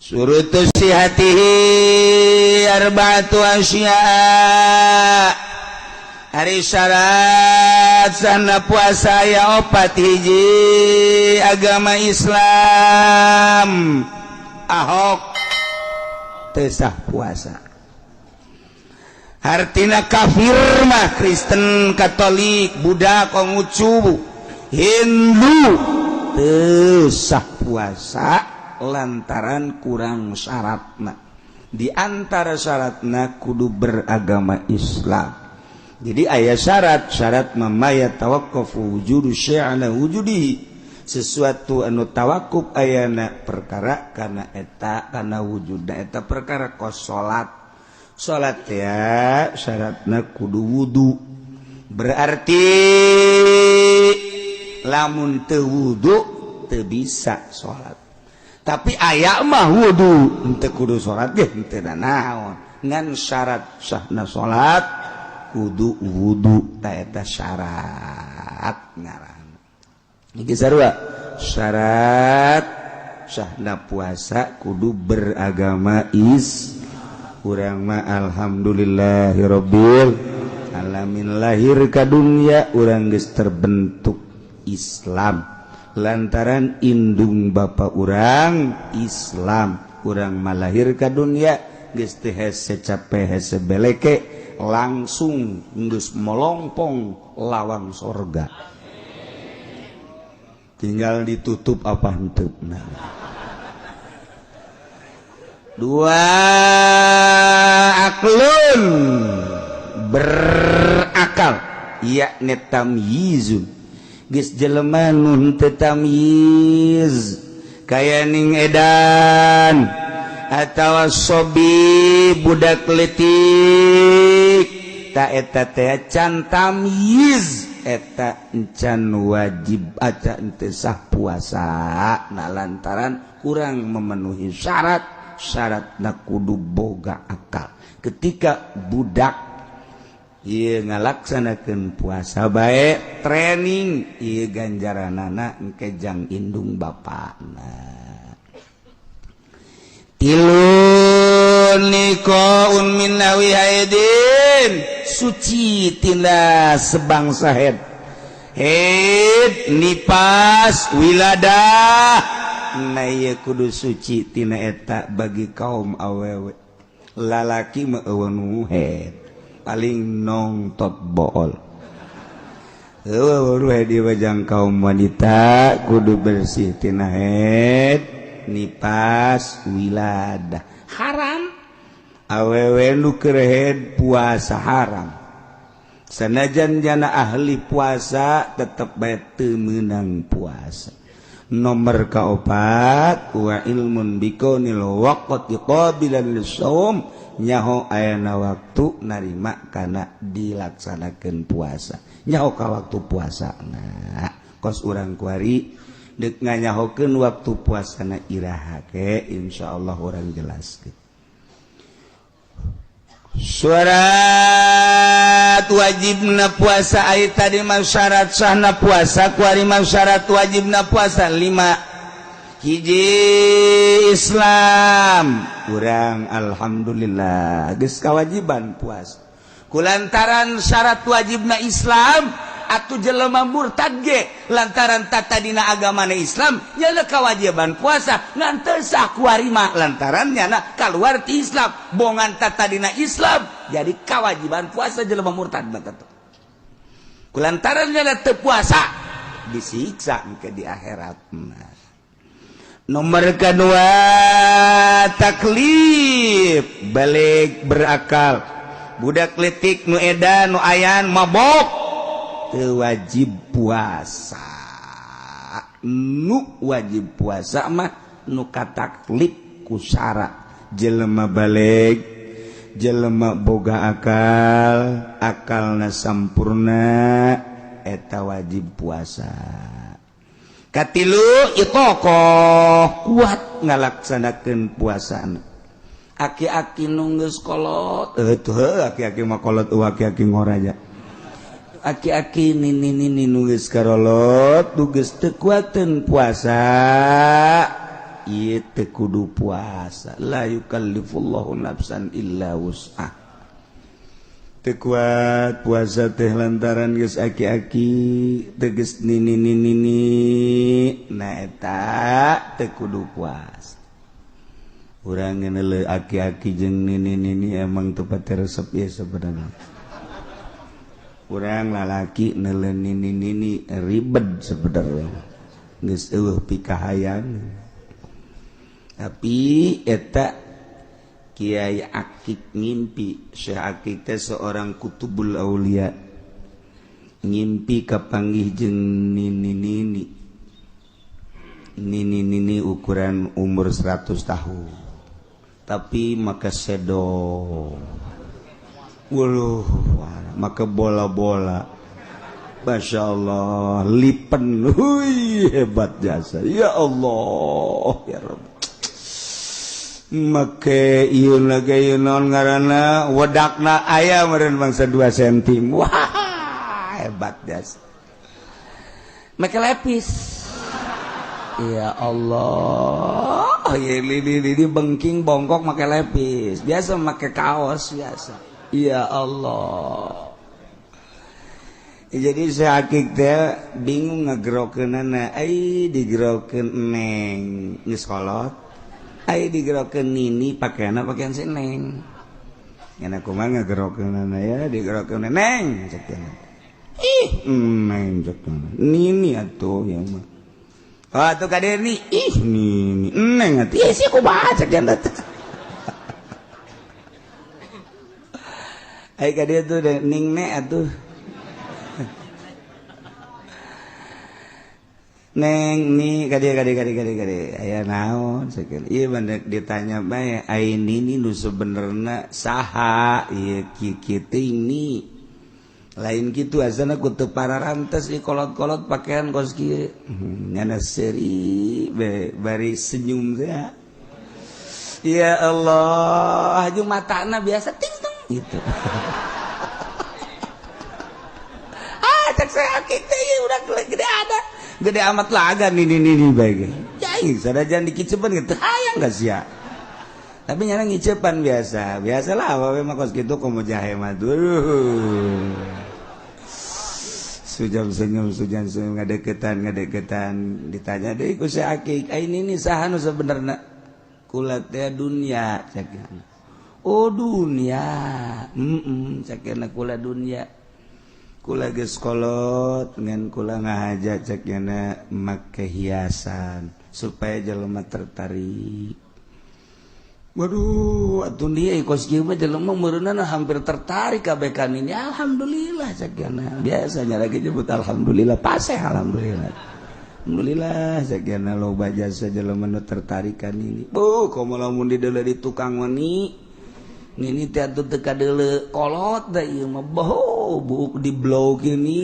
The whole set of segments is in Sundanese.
Syurutus sihhatihi arba'atu asya. Ari syarat sahna puasa ya opat. Hiji, agama Islam. Ahok teu sah puasa. Hartina kafir mah Kristen, Katolik, Buddha, Konghucu, Hindu teu sah puasa lantaran kurang syaratna. Di antara syaratna kudu beragama Islam. Jadi aya syarat syarat ma yatawaqqafu wujudu syai' ala wujudihi, sesuatu anu tawakuf ayana perkara karena eta karena wujudna eta perkara, kos salat. Salat ya syaratna kudu wudu. Berarti lamun teu wudu teu bisa salat. Tapi aya mah wudu henteu kudu salat ge henteu naon. Ngan syarat sahna salat kudu wudu, ta eta syarat ngaran. Iki sarua, syarat sahna puasa kudu beragama is. Urang mah alhamdulillahirabbil alamin, lahir ka dunya urang geus terbentuk Islam lantaran indung bapa urang Islam. Urang mah lahir ka dunya geus teu hese cape, hese beleke, langsung geus molongpong lawang sorga, tinggal ditutup apa henteu. Nah, dua, aqlun, berakal, yakni tamyizun. Geus jelema nu henteu tamyiz kaya ning edan atawa sobi, budak letik, ta eta teh can tamyiz, eta encan wajib aca ente sah puasa. Nah, lantaran kurang memenuhi syarat. Syarat na kudu boga akal. Ketika budak ieu ngalaksanakeun puasa bae training ieu, ganjaranana engke jang indung bapana. Tilu, naqaun min nahwi haidin, suci tina sebangsa haid, haid, nipas, wiladah. Nah, ieu kudu suci tina eta bagi kaum awewe. Lalaki mah euweuh nu haid, paling nongtot bool. Euweuh haid di wajang. Kaum wanita kudu bersih tina haid, nipas, wiladah. Haram awewe nu keur haid puasa, haram. Sanajan jana ahli puasa, tetep bae teu meunang puasa. Nomor kaopat, wa ilmun bikaunil waqti qabilan lishaum, nyaho ayana waktu narima kana dilaksanakeun puasa, nyaho ka waktu puasa. Nah, kos urang kuari dek nganyahokeun waktu puasana iraha ke, insyaallah urang jelaskeun. Syarat wajibna puasa, ai tadi mah syarat sahna puasa, kuari mah syarat wajibna puasa lima. Hiji, Islam. Kurang alhamdulillah geus kewajiban puasa kulantaran syarat wajibna Islam. Atuh jelema murtad ge lantaran tata dina agamana Islam nyana kewajiban puasa, ngan teu sah kuari mah lantaran nyana keluar ti Islam. Bongan tata dina Islam jadi kewajiban puasa jelema murtad mah teh. Kulantaran nyana teu puasa disiksa ke di akhirat. Nah, nomor kedua, taklif, balik, berakal. Budak letik nu edan, nu ayan mabok teu wajib puasa. Nu wajib puasa mah nu kataklif ku syara jelema balik, jelema boga akal, akalna sampurna, eta wajib puasa. Katilu, itokoh, kuat ngalaksanakeun puasana. Aki-aki nu geus kolot tuh, aki-aki mah kolot, aki-aki ngoraja, aki-aki nini nini nu geus karolot, nu geus teu kuateun puasa. ieu teu kudu puasa. La yukallifullahu nafsan illa wus'ah. Teu kuat puasa teh lantaran geus aki-aki teges nini-nini, nah eta teu kudu puasa. Urang ngeuneuh aki-aki jeung nini-nini emang teu pati resep ieu sebenarnya. Urang lalaki neuleuh nini-nini ribet sebenarnya. Geus eueuh pikahayang. Tapi eta Kiai Akik ngimpi, Syekh Akik teh seorang kutubul aulia. Ngimpi kapanggih jeung nini-nini. Nini-nini ukuran umur 100 tahun. Tapi maka sedo. Waduh, maka bola-bola. Masya Allah, lipen. Hui, hebat jasa. Ya Allah, ya Rabb. Make ieu lagi ieu naon ngaranna wedakna aya meureun bangsa 2 cm. Wah, hebat jasa. Make lepis. Ya Allah, ya lili bengking bongkok make lepis. Biasa make kaos biasa. Ya Allah. Jadi saya akik teh bingung ngegerokeunana, ai digerokeun neng geus kolot. Ai digerokeun nini pakaianna pakaian si neng. Enak kumaha ngegerokeunana ya digerokeun neng cek teh. Ih, neng cek teh. Nini atuh ya mah. Oh atuh ka dieu ni, ih nini neng atuh. Ih si kumaha cek teh. Ai ka dieu tuh ning ne atuh. Neng ni kade kade kade kade kade aya naon sakieu ieu mah ditanya bae ai nini nu sebenerna saha ieu kieu kieu teuing ni lain kitu azana ku teu pararantes ieu kolot-kolot pakaian kos kieu nyana seuri be bari senyum teh ya Allah jeung matana biasa ting tung gitu. Ah cek saya akik teh udah gede ada gede amat laga nini nini baik. Jai, sadajan dikicepan gitu, hayang gak sia. Tapi nyana ngicepan biasa, biasalah awewe mah kos kitu komo jahe mah tuh. Sujam senyum, sujam senyum ngadeukeutan ngadeukeutan ditanya deui ku si Akik, ai nini saha nu sabenerna? Kula teh dunya cek. Oh dunya, heeh cek kula dunya. Kula geus kolot ngan kula ngahaja cek nyana make hiasan supaya jelema tertarik. Waduh, atuh dia kos kieu mah jelema meureunana hampir tertarik kabeh kan ini. Alhamdulillah cek nyana. Biasanya lagi nyebut alhamdulillah, paseh alhamdulillah. Alhamdulillah cek nyana loba jasa jelema nu tertarik kan ini. Buh, komo lamun dideuleu di tukang mani. Nini teh atuh teu kadeuleu kolot da ieu mah boh buuk di blog ini.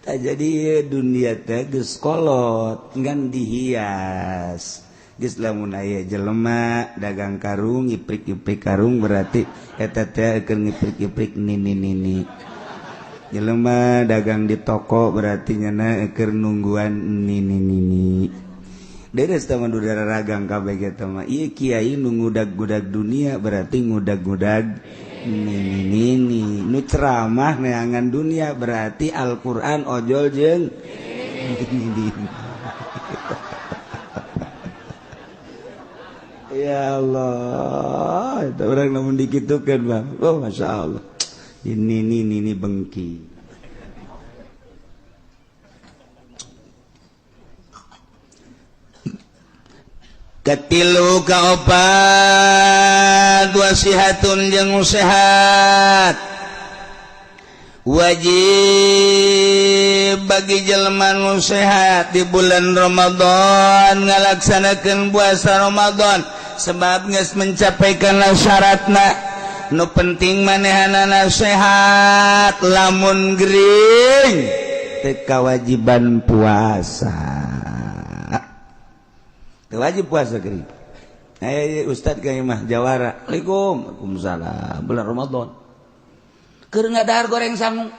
Tah jadi dunia teh geus kolot ngan dihias. Geus lamun aya jelema dagang karung ngiprik-ngiprik karung berarti eta teh keur ngiprik-ngiprik nini-nini. Jelema dagang di toko berarti nyana keur nungguan nini-nini. Deres teman udara ragang kabeh eta mah. Ieu kiai nu ngudag-gudag dunia berarti ngudag-gudag nini-nini. Nu ceramah neangan dunia berarti Al-Qur'an ojol jeung nini. Ya Allah, eta urang lamun dikitukeun Bang. Oh masyaallah. Ini nini bengki. Katilu kaopat wasihatun jeung sehat wajib bagi jelema nu sehat di bulan Ramadan ngalaksanakeun puasa Ramadan sebab geus mencapai kana syaratna. Nu penting manehanana sehat, lamun gering teu kawajiban puasa. Wajib puasa gering. Ustad ka imah jawara. Assalamualaikum. Waalaikumsalam. Bulan Ramadan. Keur ngadahar goreng sangu.